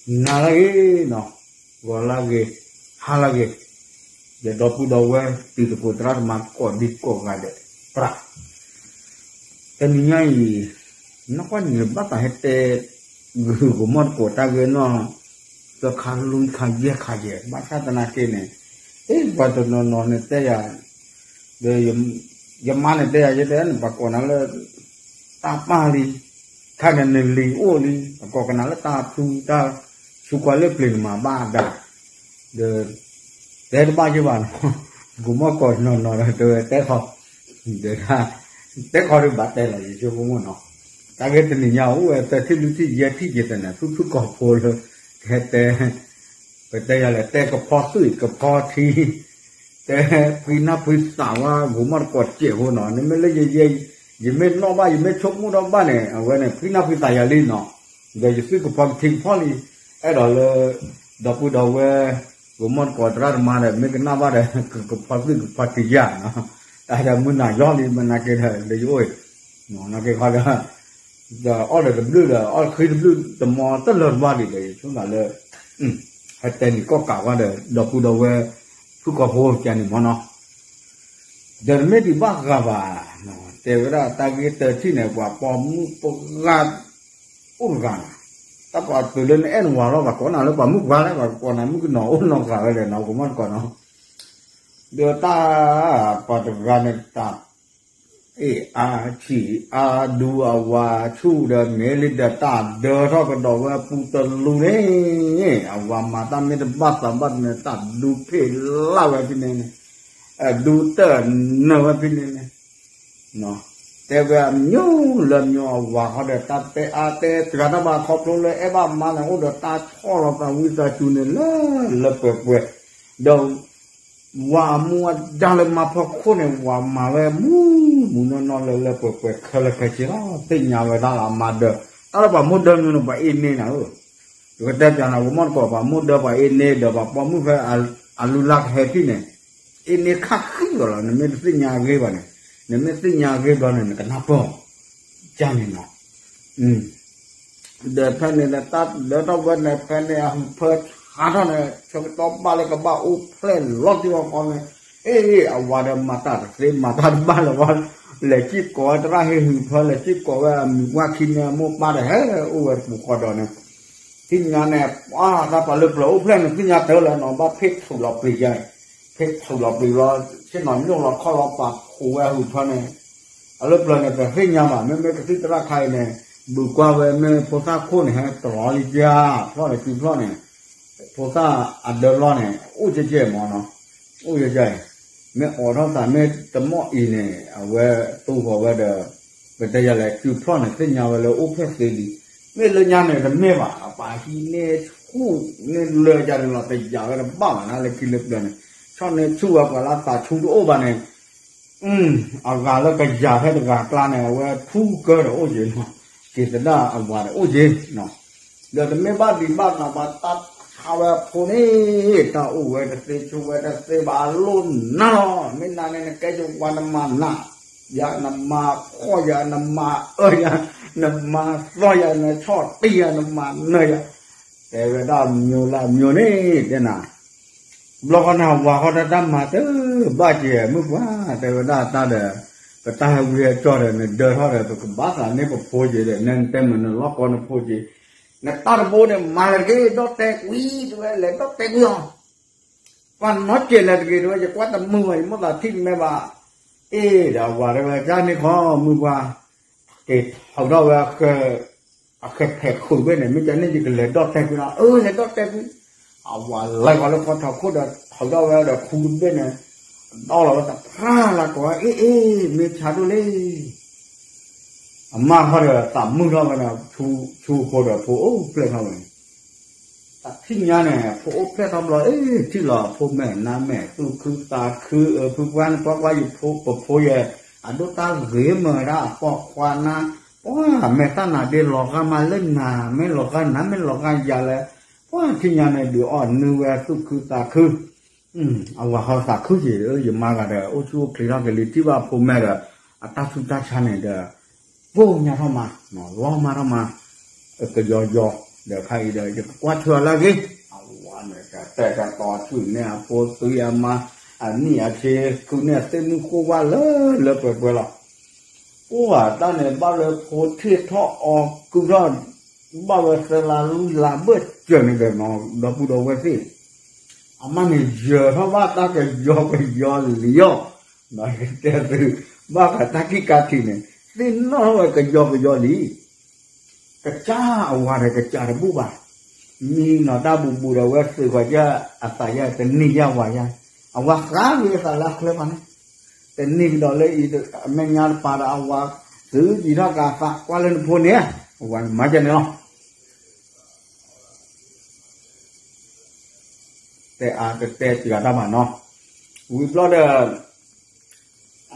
နၤလၢအဂ့ၤနီၤ, ဂီၤလၢအဂ့ၤ, ဟါလၢအဂ့ၤ, ယဒီပုၢ်ဒီဝဲၢ် တံၤသကိးသရၣ်သမါကိးဒံကိးဂၤဒဲး, သရၣ်, တနံၤညါအံၤ နကွၢ်န့ၣ် ဘၣ်သးဟဲတဲ ဂုၢ်ဂီၤမီၢ်တကိးတၢ်ဂ့ၢ်နီၢ် သၢခါလွံၢ်ခါယဲၢ်ခါယဲၢ် ဘၣ်ဆၣ်သနာ်က့န့ၣ်, အ့ ပှၤတနီၤနီၤန့ၣ်တဲယၤ, ဒီး ယမါန့ၣ်တဲယၤ ယတဲန့ၣ် ပှၤကိးနၤလၢ တၢ်ပၢ်လံ, ခါန့ၣ်နလံၤအိၣ်လံ, ပှၤကိးကနၤလၢတၢ်ဖုတၢ်ဆူကွၢ်လၢပျ့ၤနမၤဘၣ်ဒၣ်, ဒီး တဲတဘၣ်ယဘၣ်နီၤ, ဂီၤမီၢ်တကိးနီၤနီၤဒီး တဲဝဲတဲခီ, ဒီး တဲခီဒီးဘၣ်တဲလီၤ ယဆိကမိၣ်နီၤ, တၢ်ဂ့ၢ်တနံၤညါအိၣ်ဝဲသၢထံၣ်လွံၢ်ထံၣ်ယဲၢ်ထံၣ်ယဲၢ်သနာ် ဖုၣ်ဖုၣ်ကိာ်ဖိလၢ ကဟဲတဲ ပတဲယၤလဲၣ် တဲကဖီသွံၣ်ကဖီထံ, တဲဖှံနၢ်ဖှံသးဝဲ ဂီၤမီၢ်တကိးစဲးဖိနီၤ, နမ့ၢ်လၢ ယမ့ၢ်နီၣ်ဘၣ် ယမ့ၢ်ဆိကမိၣ်ထီၣ်ဘၣ်န့ၣ် အဝဲန့ၣ် ဖှံနၢ်ဖှံသးယၤလံနီၤ, ဒီးယသွံၣ်ကဖီကထံကဖီလံ, အဲၣ်ဒိးလၢ ဒီပုၢ်ဒီဝဲၢ် ဂီၤမီၢ်တကိးသရၣ်သမါဒီး မ့ၢ်ကနၣ်ဘၣ်ဒီး ကဖီသွံၣ်ကဖီထံယၤနီၤ, တၢ်ဒီးမုၢ်နၤယီလံ မ့ၢ်နာ်က့ဒီး လၢယအိၣ်အံၤ နာ်က့ခီဒီး ဒီးအီၣ်ဒီးတဘျုးဒီး အီၣ်ဃံတဘျုးတမီတလၢာ်တဘၣ်ဒံးဒီး ယဆိသးလၢ ဟဲတဲနံၤကီၢ်ကးဝဲဒီး ဒီပုၢ်ဒီဝဲၢ် ဖုၣ်ကိာ်ဖိကန့ၣ်မ့ၢ်နီၤ, ဒီးတမ့ၢ်ဒံးဘၣ်ဂၤဘၣ်, တဲဝဲဒၣ်တၢ်ဂ့ၢ်တထံၣ်န့ၣ် ပှၤပိာ်မုၣ်ပှၢ် အိၣ်တဂၤနီၤ, တၢ်ပှၤတုၤလၢနအဲၣ်နဝၤလီၤ ပှၤကိးနၤလၢပှၤမုၣ်ပှၢ်လဲၣ် ပှၤကိးနၤမုၣ်ကနီၤအိၣ်နီတဂၤဝဲလဲၣ်နီၤ ဂီၤမီၢ်တကိးနီၤ, ဒီးတၢ် ပှၤတဂၤန့ၣ်တၢ် အ့ၣ်အါဆံးအါဒူအဝၤဆူၣ်ဒီးမ့ၢ်လံဒီးတၢ်ဒၢထီၣ်ကဒီးဝဲအပူၤတလူန့ၣ်, အဝၤမၤတၢ်မ့ၢ်တဘၣ်သးဘၣ်န့ၣ် တၢ်ဒူဖ့ၣ်လၢ်ဝဲဖဲန့ၣ်န့ၣ်, အဒူတၢ်နၢၤဝဲဖဲန့ၣ်န့ၣ် တဲဝဲအမျိုးလၢမျိုးအဝၤဃီဒီး တၢ်တဲအါတဲစှၤတၢ်ဘၣ်ခီဖျိလၢအဲၣ်ဘၣ်မါန့ၣ် အိၣ်ဒီးတၢ်ဆီၣ်လီၤသးဝံသးစူၤန့ၣ်လၢလၢပှဲၤပှဲၤ, ဒီး ဝၤအမူအဒါလၢမါဖီခိၣ်န့ၣ် ဝၤမၤဝဲမူမူနီၢ်နီၢ်လၢလၢပှဲၤပှဲၤ ခဲလၢာ်ခဲဆ့လီၤ သ့ၣ်ညါဝဲဒၣ်လၢအမါဒၢ, တၢ်လၢပှၤမိၢ်ဒၢမနုၤန့ၣ် ပှၤအ့န့နၤဧၢ, ယကတဲပျးနၤ ဂီၤမီၢ်တကိး ပှၤမိၢ်ဒၢပှၤအ့န့ဒီး ပှၤပိာ်မုၣ်ဖဲအလုၢ်လၢ်ကဟဲထံၣ်န့ၣ်, အ့န့ခါဃံလီၤလီၤ နမ့ၢ်တသ့ၣ်ညါအဂ့ၢ်ဘၣ်န့ၣ်, နမ့ၢ်သ့ၣ်ညါအဂ့ၢ်ဘျီန့ၣ် နကနၢ်ပၢၢ်, ကန့ၣ်နီၤ ဒီးဖဲန့ၣ်ဒီးတၢ်ဒၢထီၣ်ဝဲန့ၣ် ဖဲန့ၣ်အဟူးဖၢဆါထီၣ်န့ၣ် ဆၢကတီၢ်ဘၣ်လၢကဘၣ်အိၣ်ဖျဲၣ်လီၤတံၢ်အီၤဃီန့ၣ်, အ့ အဝၤဒီးမၤတၢ်တသ့မၤတၢ်တဘၣ်လၢၤဘၣ်, လဲၤစံၣ်ကိးဝဲသရၣ်ဟ့ၣ်ဟူးဖၢ လဲၤစံၣ်ကိးဝဲအမံၤပှၢ်ခံန့ၣ် အမိၢ်ပၢ်ဒီးဟဲအိၣ်ဝဲတပူၤဃီဒီးန့ၣ်, သ့ၣ်ညါန့ၣ် ပှၤတၢ်ပှၤလၢပျၢၤအိၣ်ဖျဲၣ်န့ၣ် သ့ၣ်ညါတၢ်လၢနီၤ ဘၣ်ဖ့ၣ်ထူးလီၤပျံၤယါ, ဖ့ၣ်ထူးလီၤပျံၤလီၤ ဆ့ၣ်နီၤညိၣ်လီၤခီၣ်လီၤပာ်ဖှိၣ်ဝဲဟူးဖၢန့ၣ် အလၢပျၢၤန့ၣ် ပသ့ၣ်ညါဘၣ် မ့မ့ၢ်ကသံၣ်သရၣ်ခါအံၤန့ၣ် ဘုးကွၢ်ဝဲမ့ၢ်ဖိသၣ်ခိၣ်န့ၣ် ဟဲတလီၤလံကၠၢ် ဖျီၣ်န့ၣ်စုဖျီၣ်န့ၣ် ဖိသၣ်အဒၢလီၢ်န့ၣ် အိၣ်ကဲကဲမ့ၢ်နီၤ, အိၣ်ကဲကဲ, မ့ၢ်အိးထီၣ်သးမ့ၢ်တမီၢ်အံၤန့ၣ် အဝဲတူၢ်ဃီၤဝဲဒီး ပတဲယၤလဲၣ် စုဖျီၣ်န့ၣ် သ့ၣ်ညါဝဲလၢအိၣ်ဖျဲၣ်သ့လံ, မ့ၢ်လၢညါန့ၣ်တမ့ၢ်ဘၣ် အပာ်ဟံးန့ၢ်ဆူၣ်န့ၢ်လၢယၤန့ၣ်လီၤ တယာ်ဝဲတဘၣ်ဘၣ်နၤလၢခံလၢပျၢၤန့ၣ်, ဆီၣ်န့ၢ်ဆူၣ်ဝဲပှၤလၢသးဆူၣ်တအိၣ်ဘၣ်န့ၣ် အဂၤလၢကယၤဖဲတဂၤကျါန့ၣ် အဝဲထူကၢဒီးအိၣ်က့ၤနီၤ, က့ၤသဒၣ်အဝၤဒီးအိၣ်က့ၤနီၤ, ဒီးတမ့ၢ်ဘၣ်ဒံးဘၣ်သးဘၣ်တၢ်ဆါဝဲအဖိန့ၣ် တၢ်အိၣ်ဝဲတသ့ဆိဝဲတသ့ဘၣ်အလိၣ်နၤလီၤ, မ့ၢ်နၤန့ၣ် နကဲယဝၤနမၤနးယၤ နမၤဖှီၣ်ယၤ နမၤအၢယၤ နမၤသီယၤ နဆီၣ်တံၢ်ယၤ နမၤနၢၤယၤ, တဲဝဲဒၣ်မျိုးလၢမျိုးန့ၣ် တဲနၤ ဘျီဃီန့ၣ် အဝၤဃီတၢ်တၢ်မၤတဘၣ်က့ၤ မုၢ်ပှၢ် တဲဝဲဒၣ်တၢ်ဒီး ပတၢ်ဟဲဝံဟဲကၠီဒီး နဒၢထီၣ်ဒီး ပကဘၣ်သးန့ၢ်ပဖိက့ၤဒီး နဲနတဲမ့ၢ်နလီၢ်ကီနဖိက့ၤ, နတၢ်တဘိန့ၣ် မၤလၢတဂ့ၤ ဒီၣ်တဲာ်ကွံာ် တဲဝဲ လဲၤဒီၣ်တဲာ်ကွံာ်အီၤ ပှၤနီတစဲးလၢတဂ့ၤ တဲဝဲ ယကွၢ်တမုာ်ဘၣ် ယမိၣ်သးထံၣ်တမဲဘၣ်, အ့ၣ် ဒီးအဝၤတဲဝဲ ကန့ၣ်ခီ မုၢ်ပှၢ် က့ၤထုးထီၣ်ဝဲ အဃဲဖဲးခုးဘ့ၣ်န့ၣ် မ့ၢ်ကန့ၣ် ယကလဲၤဒီၣ်တဲာ်ကွံာ်နီၤ, အၢ လဲၤဒီၣ်တဲာ်ကွံာ်, အဝၤလဲၤဃီၤလၢခီထီၣ်ခိၣ်ဒီး ထုးထီၣ်ဝဲဒီးခူတဘ့ၣ်န့ၣ်, ဒီးလီၤဝဲတဖျါလၢကိးဝဲ အ့ၣ်အ့ၣ် မ့ၢ်ဆါဒိၣ်လံ အမါဃီဒီးသးမုာ်ထီၣ်ဝဲန့ၣ် ဆူဖိဒီးဖိအိၣ်ဖျဲၣ်ထီၣ်ဝဲန့ၣ်, တၢ်ထံၣ်ညါန့ၣ် ဖိအိၣ်ဖျဲၣ်ထီၣ်ဘျီ အ့ၣ် ထံၣ်လီၤဖိမဲာ်နါမဲာ် သူၣ်ခုသးခု အၢ ဖုပှၢ်န့ၣ် ကွၢ်ကွၢ်ယဖိ ပဖိယဲၢ် အဒိၣ်တၢ်ဂ့ၤမုာ်ဒၣ်အပိာ်ခွါနါ, ပှၢ်မဲာ်တၢ်နါဒ့လီၤဂာ်မးလၢနၤ မ့ၢ်လီၤဂာ်နၤ မ့ၢ်လီၤဂာ်ယၤလဲၣ်, ပှၢ်ထံၣ်ညါန့ၣ် ဒုးအီၣ်နုၢ်ဝဲသူၣ်ခုသးခု အဝၤဃီသးခုက့ၤ ယမါဂၤဒီး အိၣ်ဆူၣ်အိၣ်ချ့ထီၣ်က့ၤလံ ထံၣ်ဘၣ်ဖိမဲာ်ဒီး အတၢ်ဆူးတၢ်ဆါန့ၣ်ဒီး ပိာ်ညါထီၣ်မး လီၤမၢ်ထီၣ်မး ကယီယီ ဒီးခါအံၤဒီး ယကကွၢ်ထွဲအီၤလၢအဂ့ၤ, အဝၤန့ၣ် ကတဲာ်ကတီၤဆူၣ်န့ၢ်အဖိသွံအမါ, အနံၣ်အဆ့ ဆူၣ်န့ၢ်သ့ၣ်မုၢ်ဃိၣ်ဝါလၢလၢပှဲၤပှဲၤလီၤ. ပှၢ်တၢ်န့ၣ် ဘၣ်လၢဖိထံၣ်ထီၣ်အီၤကုထီၣ်, ဘၣ်ဝဲသၢလါလွံၢ်လါဘၢၣ်စၢၤန့ၣ်ဒီးနီၤ ဒီပုၢ်ဒီဝဲၢ်သ့ၣ်, အမါန့ၣ်ယၢၤထီၣ်ဘၣ်တၢ်ကယီကယီလံအီၤ, တဲသု, ဘၣ်ဃးတၢ်ခံးကါထံးန့ၣ် သ့ၣ်နီၣ်ထီၣ်ဝဲကယီကယီလံ ကစၢ်အဝၤဒီးကစၢ်တဘူၣ်ဘၣ်, မံနီၤတၢ်ဘူးဘူးဒီးဝဲသုးဃီၤကၢ်အသးယါ တနံၤယါဝၤယါ, အဝၤဃးဝံၤအသးလၢအချၢပှၤန့ၣ်, တနံၤကဒီးလၢအံၤ အမဲာ်ညါတပၤဒီးအဝၤသုးယံၤထီၣ်ကးအသးကွၢ်လၢနဖိန့ၣ်, အဝၤမၤကဲန့ၣ်လီၤ. တဲအါတတဲတဂၤတၢ်ဘၣ်နီၤ, ဝံၤဘျီဒီး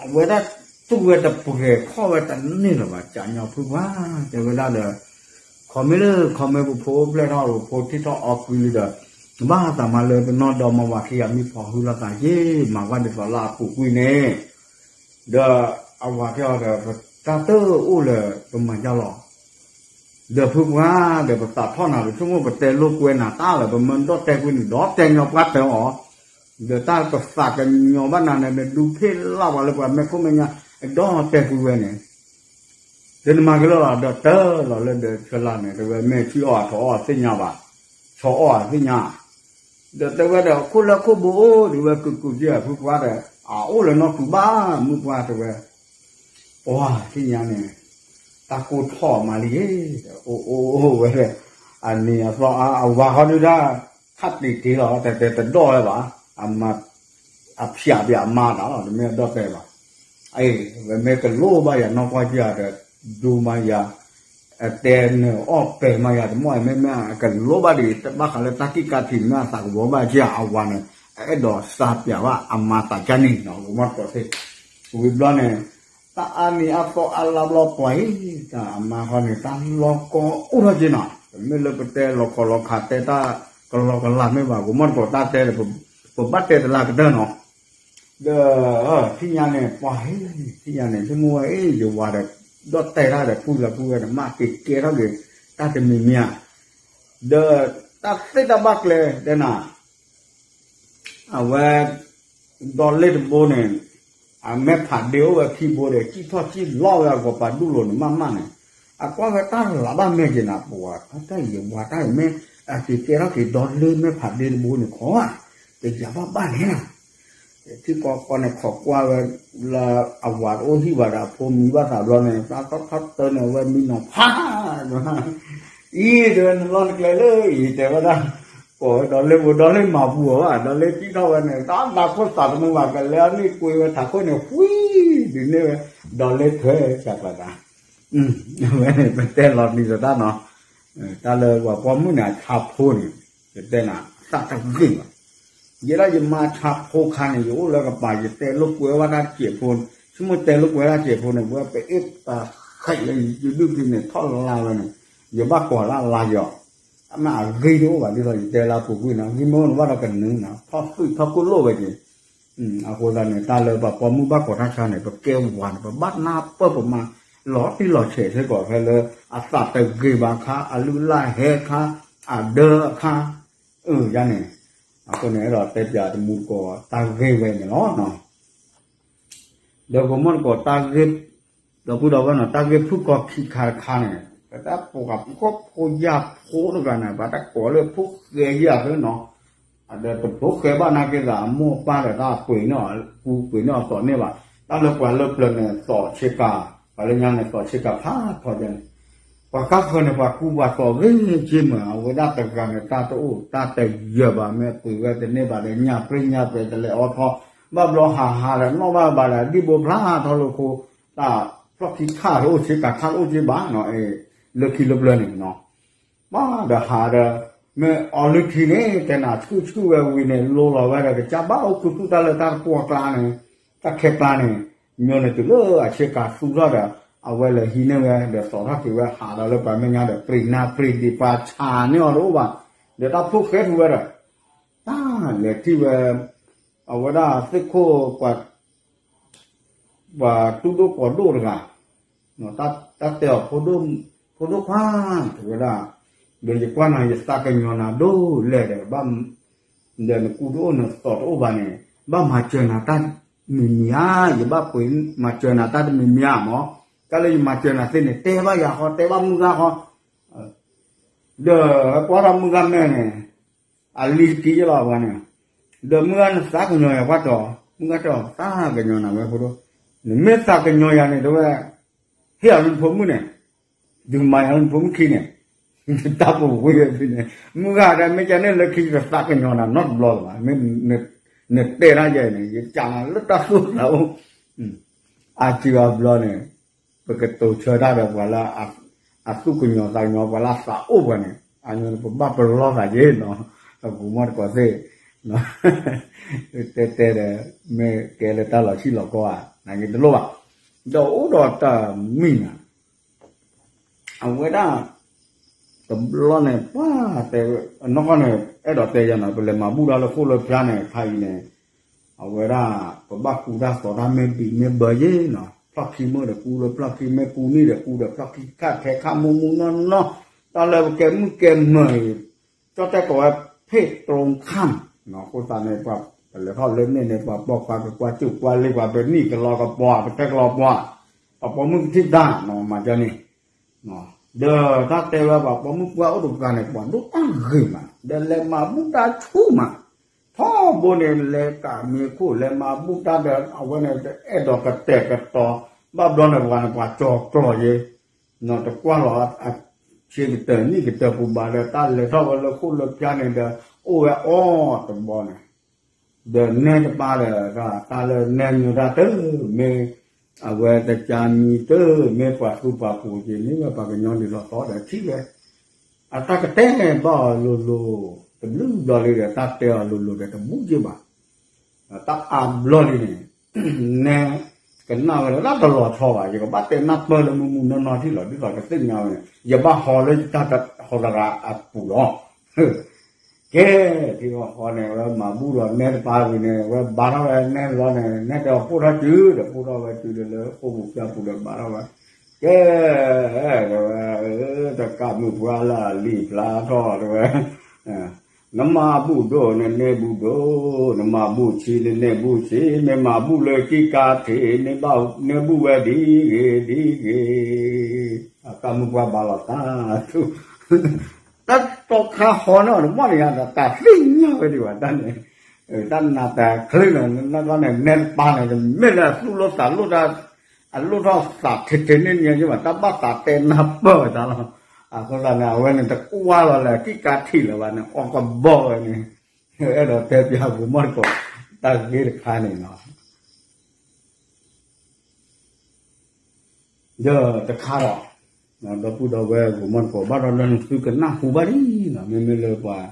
အဝဲဒၣ်တူၢ်ဝဲတပှဲၤခီၣ်ဝဲတန့ၢ်လၢၤဘၣ် ကၠးညီဖုပှၢ် တဲဝဲဒၣ်ဒီး, ခီမ့ၢ်လၢ ခီမ့ၢ်ပဖိအိၣ်ဖျဲၣ်ထီၣ် ပဖိထံၣ်ထီၣ်အီကုလံဒီး, ဘၣ်သးမၤလၢပနီၢ်ဒီမါဝၤခံဂၤမံဖီၣ်ဟုလိာ်သးယ့ၢ် မၤဝဲဒ်သိးလၢအပူၤကွံာ်န့ၣ်, ဒီးအဝၤတဲအီၤဒီး ပတၢ်တအိၣ်လၢပမၤယါလီၤ ဒီးဖုပှၢ်ဒီး ပသးထီၣ်နၤ ပဆိကမိၣ်ပတဲလိာ်ကွဲနၤတၢ်လၢ ပမၢဒီၣ်တဲာ်ကွံာ်န့ၣ် ဒီးတဲာ်ညီပှၢ်တဲာ်အီၤ, ဒီးတၢ်ပသးကညီၤဘၣ်နၤန့ၣ် နဒုးဖ့ၣ်လၢ်ပှၤလၢပှၤမဲာ်ခိၣ်မဲာ်ညါ ဒီးတဲာ်ကွံာ်ဝဲန့ၣ်, ဒီးနမၤကလၢာ်လီၤ ဒီးတၢ်လီၤလၢဒီးဆၢလၢ်န့ၣ် တဝဲမ့ၢ်ဆံၣ်အီၣ်အထီၣ်အီၣ်သ့ၣ်ညါဘၣ်, ဆီအီၣ်အသ့ၣ်ညါ ဒီးတဲဝဲဒီး ခိၣ်လၢခိၣ်ဘိအိၣ်ဒံးဝဲ ကုာ်ကုာ်က့အဖုပှၢ်ဒီး အအိၣ်လၢနီၢ်ကုာ်ဘၣ် မုၢ်ပှၢ်တဲဝဲ, ပှၤသ့ၣ်ညါန့ၣ် တၢ်ကိၢ်ထီၣ်မးလံ, အိၣ်အိၣ်ဝဲ, အနံၤအသီအါ အဝၤဃီဒုဒၣ်, ခးတံာ်တ့ၢ်လီၤ တဲတဲတဒီၣ်ဝဲဘၣ်, အဖျးပၠးအမါတၢ်လီၤ တမ့ၢ်အဒီၣ်တဲာ်ဘၣ်, အဝဲမ့ၢ်ကလိၣ်ဘၣ်ယၤနီၢ်ကွၢ်က့ဒီး, ဒိမးယၤ တဲနၢၤအီၣ်ပဲာ်မးယၤ တမ့ၢ်အမ့ၢ်မ့ၢ်အကလိၣ်ဘၣ်ဒံး ဘၣ်ဃးလၢတၢ်ခံးကါထံးမ့ၢ်အသးကဝီၤဘၣ်က့ အဝၤန့ၣ် အအဲၣ်ဒိးစးပၠးဘၣ်အမါသးကါန့ၣ်နီၤ ကမီၣ်တကိးသ့ၣ်, ဝံၤဘျီန့ၣ်, တၢ်အါနံၤအါသီအါလါဘျီပှၤအံၤ, တၢ်အမါဃီန့ၣ် တၢ်လီၤကီအိၣ်ထီၣ်က့နီၤ တမ့ၢ်လၢပတဲလီၤခီလီၤခးတဲတၢ်ကလီကလးမ့ၢ်ဘၣ် ကမီၣ်တကိးတၢ်တဲဒီး, ပဘၣ်တဲတလၢကတၢၢ်နီၤ ဒီး, ထံၣ်ညါန့ၣ် ပှၤဟ့ၣ်, ထံၣ်ညါန့ၣ် ဆိကမိၣ်ဝဲအ့ၣ် ယဝၤဒီး, ဒီၣ်တဲာ်တၢ်ဒီး ပုၢ်လၢပုၢ်ဝဲဒီး မ့ၢ်က့ၤကဲထီၣ်က့ၤ, တၢ်တမံၤမံၤဧါ, ဒီး, တၢ်သ့ၣ်တၢ်ဘၣ်ကျဲတဲနၤ, အဝဲ, ဒီလ့ၣ်တဘိန့ၣ်, အမဲာ်ဖးဒ့အိၣ်ဝဲခံဘိဒီး စံၣ်ထီၣ်စံၣ်လီၤဝဲအဂီၤပာ်ဒူၣ်လိာ်န့ၣ် မးမးန့ၣ်, အကွၢ်ဝဲတၢ်လၤဘၣ်မဲာ်က့ၤနၤ ပှၤတၢ်ယဝၤတၢ်အံၤမ့ၢ်, အက့ၤကဲထီၣ်က့ၤဒီလ့ၣ်မဲာ်ဖးဒ့တဘိန့ၣ်ခီဧါ, ကယၤဘၣ်ဘၣ်န့ၣ်ဧါ ထံကီၢ်ကီၢ်န့ၣ် ခိးကွၢ်ဝဲလၢအဝၤတအိၣ်ဟံၣ်ဘၣ်ဒီး အဖိမံဘၣ်သးဘျီန့ၣ် သးထီၣ်ထီၣ်တၢ်န့ၣ် အဝဲမံနီၤဖး, အံၤတဲဝဲနလီၢ်နကျဲလၢအံၤ တဲဝဲဒၣ်, ကိးဝဲဒီလ့ၣ်ပူၤ ဒီလ့ၣ်မၤပူၤအီၤဘၣ် ဒီလ့ၣ်စံၣ်ထီၣ်ဝဲန့ၣ် တၢ်သးခိၣ်သးတမုာ်ဘၣ် ကလဲၤအန့ၣ်ကွ့ဝဲထးခိၣ်န့ၣ် ဝံၤ, ဒုးန့ၢ်ဝဲ, ဒီလ့ၣ်ထွဲစးကျါဒၣ်, အဝဲန့ၣ် ပတဲလီၤတံၢ်လီၤတၢ်နီၤ, တၢ်လၢပှၤပိာ်မုၣ်န့ၣ် အဆါဖိန့ၣ်, ယတဲနၤ အသးတဂ့ၤဘၣ် ယဲဒၣ်ယမါဆါဖိခါန့ၣ် ယအိၣ်လၢကပၤ ယတဲလိာ်ကွဲဝဲဒၣ်တစဲးဖိ, ဆိကမိၣ်တဲလိာ်ကွဲဒၣ်တစဲးဖိန့ၣ် ဝဲပအ့ၣ်ပဃဲးလၢယဒုၣ်ဖံန့ၣ် ထီၣ်လါဝဲန့ၣ်, ယဘၣ်ကိးလၢအလါယီၤ, အမ့ၢ်အဂ့ၤတအိၣ်ဘၣ်ဒ်သိးယတဲလၢအပူၤကွံာ်နီၤ ဂ့ၤမ့ၢ်အိၣ်န့ၣ်ဘၣ်ဒီးကနုၤနီၤ ထီၣ်သွံၣ်ထီၣ်ကိၣ်လိၣ်ဝဲက့ၤ, အဃိသတးန့ၣ် တၢ်လၢပှၤပိာ်မုၣ်ဘၣ်ကိးတၢ်ဆါန့ၣ် ပကဲဝၤန့ၣ် ပဘၣ်နၢ်ပၢၢ်ပမါ လီၤတံၢ်လီၤဆဲးစ့ၢ်ကီးဖဲလၢ အသးတဂ့ၤဘၣ်အခါ အလုၢ်အလၢ်ဟဲအခါ အဒၢအခါ, အၢ ယါန့ၣ်, အဃိန့ၣ် အဲၣ်ဒိးတဲပၠးတမူတကိးတၢ်ဂ့ၢ်ဝဲန့ၣ်လီၤ. ဒီးကမီၣ်တကိးတၢ်ဂ့ၢ်, ဒီပုၢ်ဒီဝဲၢ်နီၤ တၢ်ဂ့ၢ်ဖုၣ်ကိာ်ခံခါတခါန့ၣ် ပတၢ်ပိာ်ဃာ်ဖိယၢ်ဖိတဂၤန့ၣ် ဘၣ်တၢ်ကိးလၢဖိဃဲယၢ်ဖဲနီၤ, ဒီးတဖိဃဲဘၣ်နာ်က့သး အမိၢ်အပၢ်ဒီးတၢ်ပှ့ၤန့ၢ်အီၤ ကူပှ့ၤန့ၢ်အီၤသိးန့ၢ်ဘၣ်, တၢ်လၢပှၤလၢပျၢၤန့ၣ် သိးဆ့ကၤ, ပှၤလၢညါန့ၣ် သိးဆ့ကၤဖးထီယါန့ၣ် ပှၤကါဃၢၤန့ၣ် ပှၤကူပှၤသိးဂ့ၤက့မး အဝဲဒၣ်တဂၤန့ၣ် တၢ်တအိၣ်တၢ်တယၢၤဘၣ် မ့ၢ်ပှ့ၤဝဲတန့ၢ်ဘၣ်ဒီး ညၣ်ပြ့ညၣ်ပြဲးတလဲၤအိးထီၣ်, ဘၣ်ဘျီဟးဟးဒီးနီၣ်ဘၣ်ဘၣ်ဒီး ဒံၣ်ဘိဖျါထီၣ်လိာ်ခိၣ်, တၢ်ဖျီၣ်ခံခါတအိၣ်ဆ့ကၤခါတအိၣ်က့ဘၣ်နီၤ, လၢခံလၢပျၢၤန့ၣ်နီၤ, ဘၣ်ဒီးဟးဒီး မ့ၢ်အီၤလုၢ်ထံန့ၣ် တဲနၤဆူၣ်ဆူၣ်ဝဲဝံၤန့ၣ် လိၤလီၤဝဲဒီး ကစၢ်ဘၣ်အိၣ်ခူသူၣ်တၢ်လၢတၢ်တပှီၢ်ကျါန့ၣ်, တၢ်ခဲကျါန့ၣ်, မၠိန့ၣ်တုၤလၢအဆ့ကၤသူထီၣ်ဒီး အဝဲလဲၤဟံးန့ၢ်ဝဲ ဒီးသိးထီၣ်က့ၤဝဲ ဟးဒီးလၢပှၤမဲာ်ညါဒီး ပြံနၢ်ပြံဒံး ပှၤဆါန့ၢ်အီၤတအိၣ်ဘၣ်, ဒီးတၢ်ဖိဃဲထူဝဲဒီး တၢ်လဲၤထံၣ်ဝဲ အဝဲဒၣ်သ့ၣ်ခိၣ် ပှၤတူၢ်ဒိၣ်ကီၤဒိၣ်တဂၤ, တၢ်တဲအီၤ ဖိဒိၣ်ခွါ, တဲဝဲဒၣ်, ဒီးယကွၢ်နၤ ယသးကညီၤနၤဒိၣ်လဲၣ်ဒီး ဘၣ် ဒီးနကူတအိၣ်နသီၣ်တအိၣ်ဘၣ်န့ၣ် ဘၣ်မၤစၢၤနၤတၢ်မံၤမံၤဧါ, ယဘၣ်ပှ့ၤမၤစၢၤနၤတၢ်တမံၤမံၤဧါမၢ်, တၢ်လၢယမၤစၢၤနၤသ့န့ၣ် တဲဘၣ်ယၤဃီ တဲဘၣ်မုၢ်ဂၤဃီ, ဒီးကွၢ်ထီၣ်မုၢ်ဂၤမဲာ်န့ၣ် အလံၤတက့ၢ်ယလီၤပှၤန့ၣ်, ဒီးမုၢ်ဂၤနသးကညီၤယၤကွၢ်တီၤ, မုၢ်ဂၤတဲအီၤ သးကညီၤနၤဝဲဖိဒိၣ်, နမ့ၢ်သးကညီၤယၤန့ၣ် တဲဝဲ ဟ့ၣ်အီၤလၢနဖိမုၣ်န့ၣ်, ဒုးမၤယၤလၢနဖိမုၣ်ခံန့ၣ်, တၢ်ပဝ့ဝဲဖဲန့ၣ်, မုၢ်ဂၤဒီး မ့ၢ်ကန့ၣ်လၢခံယတသးကညီၤနၤနီတဘျီလၢၤဘၣ်, နတဲဒၣ်ယဲန့ၣ် ယကးနၤလၢတၢ်သူၣ်သးအိၣ်, အါစုအါဘျီန့ၣ် ပကတိၤဆၢတၢ်ဒီးပှၤလၢ အသူၣ်ကညီၤသးကညီၤ ပှၤလၢအသးအိၣ်ပှၤန့ၣ် အညီပဘၣ်ပလီၢ်သးက့ၤနီၤ, အပူၤမီၢ်တကိးသ့ၣ် တဲတဲဒီး မ့ၢ်ကဲလၢတၢ်လီၤဆံၣ်လီၤကီဧါ နာ်က့တလိၣ်ဘၣ်, ဒီးအိၣ်ဒီးတၢ်မံၤနၤ အဝဲဒၣ် တဘျီန့ၣ် ပှၤတဲ နီၢ်ကီၢ်န့ၣ် အဲၣ်ဒိးတဲယၤနီၤ ပလဲၤမၤဘူၣ်တၢ်လၢဃိၣ်လၢဖၠါန့ၣ် ခါအံၤန့ၣ် အဝဲဒၣ် ပဘၣ်ကူတၢ်သိးတၢ်မ့ၢ်ဘံးမ့ၢ်ဘၢယ့ၣ်နီၤ, ဖျီၣ်ခံမ့ၢ်ဒီးကူဒီးဖျီၣ်ခံ မ့ၢ်ကူနံၣ်ဒီးကူဒီးဖျီၣ်ခံ ခါထဲခါမူမူနီၢ်နီၢ်, တၢ်လၢပကဲမုၣ်ကဲမၢၤအံၤ ကၠီၣ်တဲၣ်ကိးဝဲ ဖ့ၣ်တြိခၣ် အဃိသတးန့ၣ် ပှၤပလဲၤထီၣ်လၢန့ၣ်န့ၣ် ပှၤပိာ်ခွါကကွၢ်စူၣ်ကွၢ်လ့ ပှၤပနံၣ်ကလီကပီၤ ပတဲကလီပှၤ, ပှၤပိာ်မုၣ်ကထံၣ်တၢ်နီၤ မၤကန့ၣ်, ဒီးတၢ်တဲဝဲပှၤပိာ်မုၣ်ပှၢ်အိၣ်တပှၤန့ၣ် ပှၤဒိၣ်တၢ်ဂ့ၤမး ဒီးလဲၤမၤဘူၣ်တၢ်ဆူၣ်မး, ထီဘိန့ၣ် လဲၤကးမံၤခိၣ် လဲၤမၤဘူၣ်တၢ်ဒီး အဝဲန့ၣ် အဲၣ်ဒိးကတဲာ်ကတီၤ ဘၣ်ဘျီန့ၣ်ပှၤန့ၣ် ပှၤကၠီၤကျီၤယ့ၣ် နီၤ တကွၢ်လီၤ ဆ့ကတၢၢ်နံၣ်ကတၢၢ်ပူၤဘၣ်ဒီး တၢ်လဲၤထီၣ်ဝဲလၢဃိၣ်လၢဖၠါန့ၣ်ဒီး အိၣ်ဝဲအီၤတဘျီန့ၣ်, ဒီးနဲတပၤဒီး တၢ်လၢနဲမ့ၢ်တၢ်တမ့ၢ် အဝဲတကါမံၤတမ့ၢ်ပှၤသူပှၤပူၤက့ၤ မ့ၢ်ဝဲပှၤကညီဒ်သိးသိးဒီးထံၣ်ဝဲ အတၢ်ကတဲဘၣ်အီၤလိၤလိၤ တဘျုးဘျီလံဒီး တၢ်တဲအီၤလိၤလိၤဒီးတဘူးက့ၤဘၣ် တၢ်အါဘျီလံန့ၣ် နဲ ကနၣ်ဝဲလၢတၢ်တလီၤဆီဘၣ် ယကဘၣ်တဲနၢ်ပၢၢ်လၢမုၢ်မုၢ်နီၢ်နီၢ်ထံၣ်လီၤ ဒ်သိးကသ့ၣ်ညါဝဲန့ၣ် ယဘၣ်ဟီလၢယတၢ်ဟီတဂၤအပူၤလီၤ ကဲ ထံဃီဃီန့ၣ် ဝဲမၤဘူၣ်ဒီးနဲတပၤဝံၤန့ၣ် ဝဲဘါထီၣ်ဝဲနဲလီၤန့ၣ် နဲတဲအီၤဖှိၣ်ထီၣ်စုဒီး ဖှိၣ်ထီၣ်ဝဲစုဒီးလၢဃိာ်ပူၤဖၠါပူၤဒီးဘါထီၣ်ဝဲ ကဲ တဲဝဲ တကးမုၢ်ပှၢ်လၢအလံာ်ဖျါထီၣ်တဲဝဲ နမၤဘူၣ်ဒိၣ်နနဲဘူၣ်ဒိၣ် နမၤဘူၣ်ဆံးနနဲဘူၣ်ဆံး မ့ၢ်မၤဘူၣ်လၢကံၣ်ကါထံး မ့ၢ်ဘၣ်နဲဘူၣ်ဝဲဒ်ဂ့ၤဒ်ဂ့ၤ အကးမုၢ်ပှၢ်ဘါလီၤသး တၢ်တီခါဟီန့ၣ်အီၤတမ့ၢ်န့ၣ် တၢ်သ့ၣ်ညါဝဲဒံးဘၣ်တၢ်န့ၣ် တၢ်နးတချုးန့ၣ် နကီၢ်န့ၣ် နဲတပၤန့ၣ် မ့ၢ်လၢအသူၣ်လိာ်သးလိာ်တၢ် အလိၣ်ထီၣ်သးထဲထဲန့ၣ်ညါက့ဘၣ် တၢ်ဘၣ်သးတဲနၢ်ပၢၢ်ဝဲတၢ်လီၤ အဃိသတးန့ၣ် အဝဲန့ၣ်တကွၢ်လီၤလၢကံၣ်ကါထံးလၢၤဘၣ်န့ၣ် အီၣ်ကဘီဝဲန့ၣ် အဲၣ်ဒိးတဲပျးပူၤမီၢ်တကိး တၢ်ဂ့ၢ်တခါန့ၣ်နီၤ ဒီးတခါဒီး ဒီပုၢ်ဒီဝဲၢ်ဂီၤမီၢ်တကိး ဘၣ်ဒီးလၢနသုကနၢ်ဟူဘၣ်လံနီၤ မ့မ့ၢ်လၢပှၤ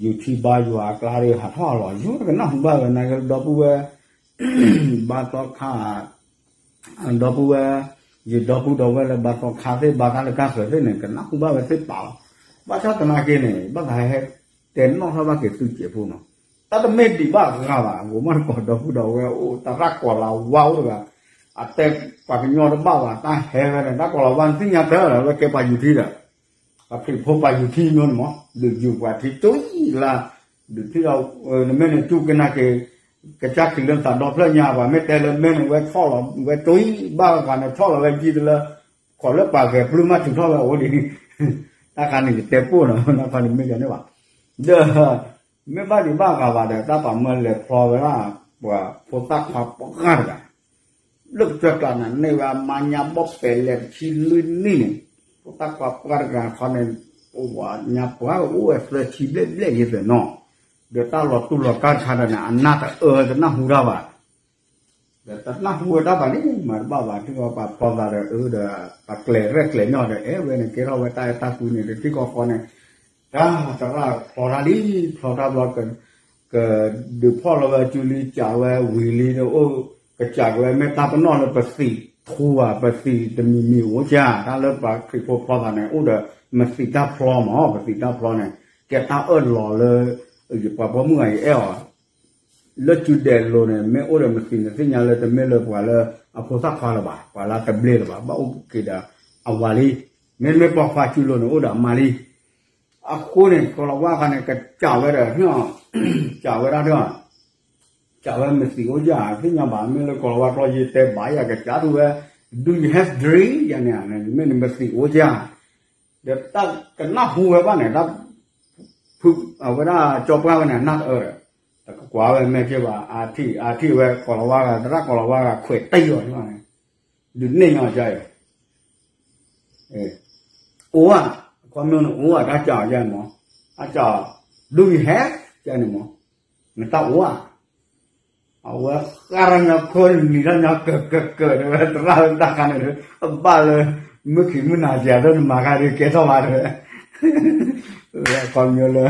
ယူၤထံဘါယွၤအကျါဒီး ဟးထီၣ်အလီၢ် ယိၤတကနၢ်ဟူဘၣ်ဝဲ နာ်က့ဒီပုၢ်ဝဲၢ် ဘါသီခါ ဒီပုၢ်ဝဲၢ် ယဒီပုၢ်ဒီဝဲၢ်လၢဘါသီခါသ့ၣ် ဘါခါလၢကါဃၢၤသ့ၣ်န့ၣ် ကနၢ်ဟူဘၣ်ဝဲသ့ၣ်ပာ်လီၤ. ဘၣ်ဆၣ်သနာ်က့န့ၣ် ဘၣ်သးဟဲတဲနီၣ်ထီၣ်ဘၣ်က့ၤသုစဲးဖိနီၤ တၢ်တမ့ၢ်ဒံးဘၣ်ဂၤဘၣ် ဂီၤမီၢ်တကိးဒီပုၢ်ဒီဝဲၢ်အိၣ် တၢ်ရၣ်ကီၤလၤဝါအိၣ်တဂၤ အတဲပှၤကညီတဘၣ်ဘၣ် တၢ်ဟဲဝဲန့ၣ် တၢ်ကီၤလၤဝါနသ့ၣ်ညါတၢ်လီၤ ဝဲကဲပှၤယူၤထံဒီး ပှၤခရံာ်ဖိပှၤယူၤထံမီန့ၣ်မး ဒုးယူၤပှၤထံကၠိအံၤလၢ ဒုးထံၣ်ဒီး နမ့ၢ်န့ၣ်တူၢ်ကနၣ်က့ၤ ကစၢ်ခရံာ်လၢသးဒီဖျၢၣ်ညါ ပှၤမ့ၢ်တဲလၢမ့ၢ်န့ၣ် ဝဲဆီၣ်လီၤ ဝဲကၠိအံၤ ဘၣ်ဂၤန့ၣ်ဆီၣ်လီၤဝဲကံတလၢ ခိးလၢပှၤဂဲၤပျုၢ်မးထုးထီၣ်ဝဲအိၣ်ဒ် တၢ်ခါန့ၣ်ယတဲပိၢ်နီၤ နီၢ်ခီန့ၣ်မ့ၢ်ကန့ၣ်ဘၣ် ဒီး မ့ၢ်ဘၣ်ဒံးဘၣ်ဂၤဘၣ်ဒီး တၢ်ပာ်မၢလဲၤဖျီဝဲဒၣ် ပှၤဖိသၣ်ခွါပှၢ်တဂၤ လၢကစၢၢ်ကျါန့ၣ် န့ၢ်ဝဲအမါညါဘီၣ်ပဲာ်လဲၤတဆံလွံၢ်နံၣ်န့ၣ် ဖိသၣ်ခွါပှၢ်တဂၤခီန့ၣ် အိၣ်ဝဲညါပှၢ်အိၣ်ဝဲသၢဆံဘျဲၣ်ဘျဲၣ်ယသ့ၣ်နီၤ ဒီးတၢ်လီၤတူၢ်လီၤကာ်တခါဒီးန့ၣ် အနၢ်တအၢတနၢ်ဟူတၢ်ဘၣ် ဒီးတနၢ်ဟူဝဲတၢ်ဘၣ်န့ၣ် မၤတဘၣ်ဘၣ် ထံကီၢ်ပာ်ဖျီသးဒီးအၢဒီး ပှၤကျဲၤရဲၣ်ကျဲၤနီၣ်ဒီး အဲၣ်ဝဲန့ၣ် ကဲထီၣ်ဝဲတၢ်အဲၣ်တၢ်ကွံန့ၣ် ဒီးထံကီၢ်ဃီန့ၣ် တၢ်တရၣ်ဖျီတၢ်လံ ဖျီတၢ်ဘျီ ကဒုးဖီၣ်လီၤဝဲအစုလံ ကးဝဲဝံၤလံဒီးအိၣ် ကစးကဝဲမ့ၢ်တၢ်ပနီၣ်လၢပသံးထူဧါ ပသံးတမံၤမံၤအိၣ်ကါ တၢ်လၢပှၤခရံာ်ဖိဖျီသးန့ၣ် အိၣ်ဒီးမသံးတၢ်ဖျီမး ပသံးတၢ်ဖျီန့ၣ် ကဲတၢ်အၢၣ်လီၤလၢ ယပှၤပိာ်မုၣ်ဂၤအံၤအဲၣ်အီၤ လၢစုဒဲးလိၤန့ၣ် မ့ၢ်အိၣ်ဒီးမသံးန့ၣ် သ့ၣ်ညါလၢတမ့ၢ်လၢပှၤလၢအဖိသၣ်ခွါလၢၤဘၣ် ပှၤလၢတဘျ့လၢၤဘၣ် ဘၣ်အိၣ်က့ၤဒီးအဝၤလံ မ့တမ့ၢ်ပိာ်ခွါစုလိၤန့ၣ် အိၣ်ဒီးအမါလံ အဃိန့ၣ် ကိၤလၤဝါခါန့ၣ် ကစးဝဲဒီး စးဝဲဒၣ်ဒီး စးဝဲမသံးအိၣ်ယၤ သ့ၣ်ညါဘၣ် မ့ၢ်လၢကိၤလၤဝါကျိာ်ယတဲဘၣ်ယၤ ကစးထူၣ်ဝဲ Do you have drink ယၤန့ၣ် မ့ၢ်နမသံးအိၣ်ယၤ ဒီးတၢ်ကနၢ်ဟူဝဲဘၣ်န့ၣ် တၢ် ဖု အဝဲဒၣ်ကၠီပှၢ်ဝဲန့ၣ် နၢ်တအၢဒီး တကကွၢ်ဝဲမဲာ်က့ဘၣ် အထံၣ် အထံၣ်ဝဲကိၤလၤဝါဂၤ သရၣ်ကိၤလၤဝါဂၤ ခွဲးတံၢ်အီၤန့ၣ် ဒုးနဲၣ်ညီအီၤယါအံၤ အိၣ်ဧါ, အခီပညီန့ၣ် အိၣ်ဧါ တၢ်စးအီၤယါန့ၣ်မး, တၢ်စးအီၤ Do you have ယါန့ၣ်မး, နတၢ်အိၣ်ဧါ, အဝဲဃၣ်ထီၣ်ညီခိၣ်နံၤထီၣ်ညီကၢးကၢးကၢး တဲဝဲသရၣ်လၢတၢ်ခါန့ၣ်ဒီး အဘၣ်လၢ မုၢ်ခံမုၢ်နၤစဲး ဒီးနမၤခါဒ်ကဲထီၣ်ဘၣ်တဲဝဲ အခီပညီလၢ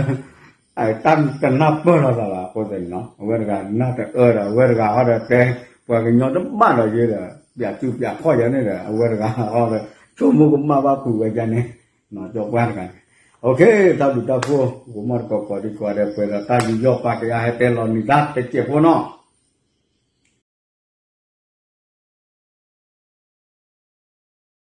တၢ်ကနၢ်ပၢၢ်လိာ်သးဘၣ်အဃိသတးန့ၣ်နီၤ အဝဲတဂၤနၢ်တအၢဒီး အဝဲတဂၤဟီဒီးတဲ ပှၤကညီတဘၣ်ဒီးယဲဒီး ပျးစုပျးခီၣ်ယၤန့ၣ်ဒီး အဝဲတဂၤဟီဒီး ဆိကမိၣ်ကမၣ်ဘၣ်ဖုးဝဲယါန့ၣ် ကၠီပှၢ်တဂၤန့ၣ် တၢ်ဘျုးတၢ်ဖှိၣ် ဂီၤမီၢ်တကိးကိးဒံးကိးဂၤဒဲး ပှဲၤဒီးတၢ်ယူးယီၣ်ပာ်ကယၤ ဟဲတဲလီၤနံၤတၢ်တစဲးဖိနီၤ